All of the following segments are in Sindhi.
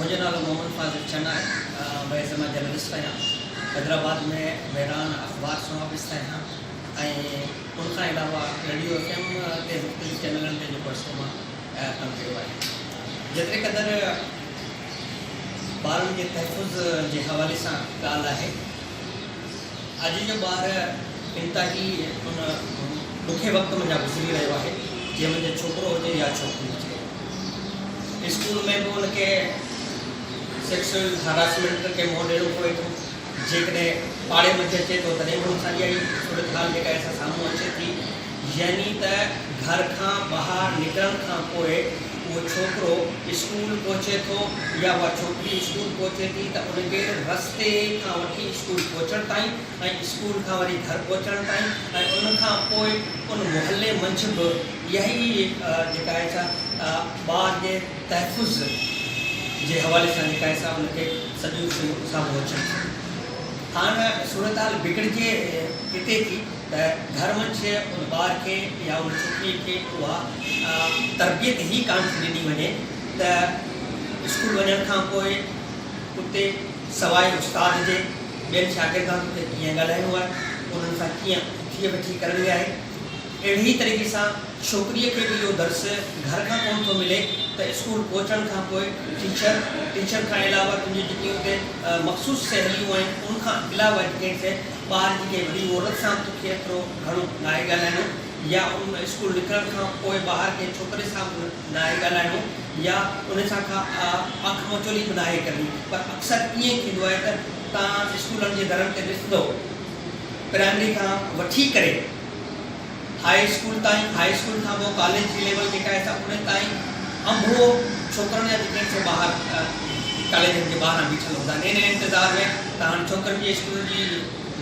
منهنجو نالو محمد فاضل چن آهي. بحيث مان جرنلسٽ آهيان. حيدرآباد ۾ مهراڻ اخبار سان وابسته آهيان ۽ ان کان علاوه ريڊيو ايف ايم تي مختلف چينلن تي جيڪو آهي سو مان ڪم ڪيو آهي. جيتري قدر ٻارن جي تحفظ جي حوالي سان ڳالهه آهي، اڄ جو ٻار انتهائي ان ڏکي وقت منجهان گذري رهيو آهي، جنهن منجهه ڇوڪرو هجي يا ڇوڪري هجي. اسڪول ۾ به ان کي سيڪسوئل هراسمينٽ کي منهن ڏيڻو پوي ٿو. جيڪڏهن پاڙي منجهه اچي ٿو تڏهن به ان سان اها ئي صورتحال جيڪا آهي سا سامهون اچي ٿي. يعني ته گهر کان ٻاهر نڪرڻ کان پوء اهو ڇوڪرو اسڪول پهچي ٿو يا اها ڇوڪري اسڪول پهچي ٿي ته ان کي رستي کان وٺي اسڪول پهچڻ تائين ۽ اسڪول کان وري گهر پهچڻ تائين ۽ ان کان پوء ان محلي منجهه به اها ئي جيڪا آهي سا ٻار جي تحفظ جي حوالي سان جيڪا آهي سا ان کي سڄيون شيون سامهون اچن ٿيون. هاڻ صورتحال بگڙجي اتي ٿي ته گهر منجهه ان ٻار کي يا ان ڇوڪريء کي اها تربيت ئي ڪانه ٿي ڏني وڃي ته اسڪول وڃڻ کان پوء اتي سواء استاد جي ٻين شاگردان توکي ڪيئن ڳالهائڻو آهي، انهن سان ڪيئن اٿي ويٺي ڪرڻي آهي. اهڙي ئي طريقي سان ڇوڪريء کي به اهو درس گهر کان ڪونه ٿو ملي ته اسڪول پهچڻ کان پوء ٽيچر، ٽيچر کان علاوه تنهنجون جيڪي اتي مخصوص سهيليون آهن ان کان علاوه جيڪي سي ٻاهر جي ڪنهن وڏي عورت سان به توکي ايترو گهڻو ناهي ڳالهائڻو يا ان اسڪول نڪرڻ کان پوء ٻاهر ڪنهن ڇوڪري سان به ناهي ڳالهائڻو يا ان سان ڪا اک مچولي به ناهي ڪرڻي پر اڪثر ائين ٿيندو آهي ته توهان اسڪولن جي درن تي ڏسندو پرائمري کان وٺي ڪري هاء اسڪول تائين، هاء اسڪول کان پوء ڪاليج جي ليول جيڪا آهي سا ان تائين انبوهه ڇوڪرن جا جيڪي آهن سي ٻاهر ڪاليجن جي ٻاهران بيٺل هوندا آهن ان انتظار ۾ ته هاڻ ڇوڪرن جي اسڪول جي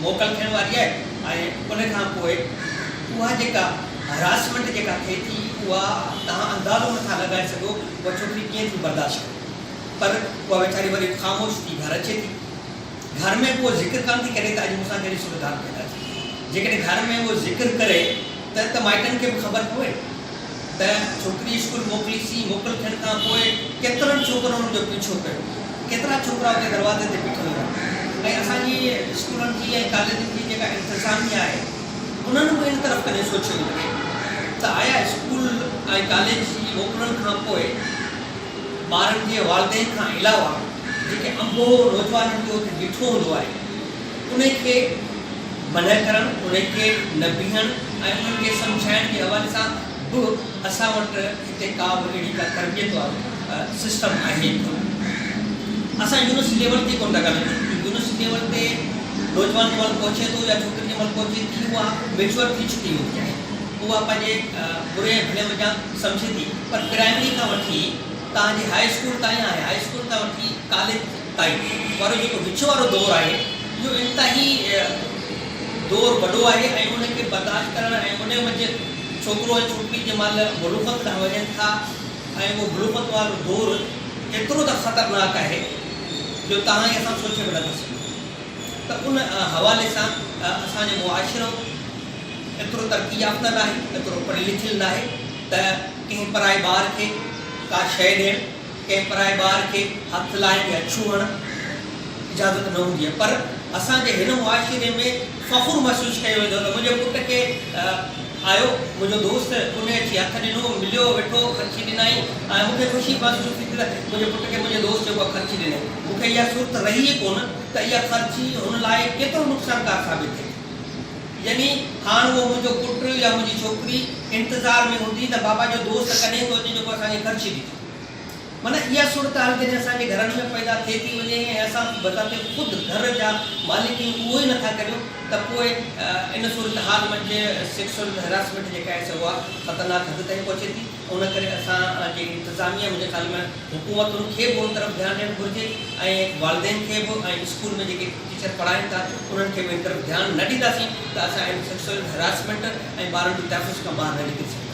موڪل ٿيڻ واري آهي ۽ ان کان پوء اها جيڪا هراسمينٽ جيڪا ٿئي ٿي اها توهان اندازو نٿا لڳائي سگهو اها ڇوڪري ڪيئن ٿي برداشت ڪري پر اها ويچاري وري خاموش ٿي گهر اچي ٿي. گهر ۾ به اهو ذڪر ڪانه ٿي ڪري ته اڄ مون سان ڪهڙي صورتحال پيدا ٿي. جيڪڏهن گهر ۾ اهو ذڪر ڪري ته ته مائٽن کي به خبر پوي ته ڇوڪري اسڪول موڪليسين، موڪل ٿيڻ کان پوء ڪيترن ڇوڪرن ان جو پيڇو ڪيو، ڪيترا ڇوڪرا اتي دروازي تي بيٺل هئا ۽ اسان جي اسڪولن جي ۽ ڪاليجن جي جيڪا انتظاميا آهي انهن به ان طرف ڪڏهن سوچيو ئي ناهي ته آيا اسڪول ۽ ڪاليج جي موڪلڻ کان پوء ٻارن جي والدين کان علاوه جيڪي انبوهه نوجوانن جو اتي بيٺو هوندو آهي، انهي کي منع ڪرڻ، انهي کي نه بيهڻ ۽ انهن کي سمجهائڻ جي حوالي سان به اسان وٽ هتي ڪا به اهڙي ڪا تربيت وارو سسٽم آهي ئي ڪونه. اسان يونيورسٽي ليول تي ڪونه ٿا ڳالهايون، يونيورسٽي ليول تي نوجوان جنهن مهل پهچي ٿو يا ڇوڪري جنهن مهل پهچي ٿي اها ميچوئر ٿي چڪي هوندي آهي، اها پنهنجي بري ۽ ڀلي منجهان سمجهي ٿي پر پرائمري کان وٺي توهان جي هاء اسڪول تائين آهي، هاء اسڪول کان وٺي ڪاليج تائين وارو جيڪو وچ وارو دور آهي اهو انتهائي دور وڏو آهي ۽ ان کي برداشت ڪرڻ ۽ ان منجهه ڇوڪرو ۽ ڇوڪري جنهن مهل بلوغت ڏانهن وڃن ٿا ۽ اهو بلوغت وارو دور ايترو ته خطرناڪ آهي جو توهان ۽ اسان سوچي به نٿا سگهون ته ان حوالي سان اسان جو معاشرو ايترو ترقي يافته ناهي، ايترو پڙهيل لکيل ناهي ته ڪنهن پرائي ٻار کي ڪا شيء ڏيڻ، ڪنهن پرائي ٻار کي هٿ لائڻ يا ڇهڻ اجازت نه هوندي آهي پر اسان جي هن معاشري ۾ فخر محسوس ڪيو ويندو آهي ته منهنجي پٽ کي آيو منهنجو دوست ان اچي هٿ ڏنو مليو ويٺو خرچي ڏنائين ۽ مون کي خوشي محسوس ٿي ته منهنجي پٽ کي منهنجي دوست جيڪو آهي خرچي ڏنائين مون کي اها سرت رهي ئي ڪونه ته اها خرچي هن لاء ڪيترو نقصانڪار ثابت ٿئي ٿي. يعني هاڻ اهو منهنجو پٽ يا منهنجي ڇوڪري انتظار ۾ هوندي ته بابا جو دوست ڪڏهن ٿو اچي جيڪو اسان کي خرچي ڏيندو. معنيٰ اها صورتحال جڏهن اسان جي گهرن ۾ پيدا ٿئي ٿي وڃي ۽ اسان بذات خود گهر جا مالڪ ئي اهو ئي نٿا ڪريون ته پوء ان صورتحال منجهه سيڪسوئل هراسمينٽ جيڪا آهي سا اها خطرناڪ حد تائين پهچي ٿي. ان ڪري اسان جي انتظاميه منهنجي خيال ۾ حڪومتن کي به ان طرف ڌيان ڏيڻ گهرجي ۽ والدين کي به ۽ اسڪول ۾ جيڪي ٽيچر پڙهائين ٿا انهن کي به ان طرف ڌيان نه ڏينداسين ته اسان ان سيڪسوئل هراسمينٽ ۽ ٻارن جي تحفظ کان ٻاهر نه نڪري سگهنداسين.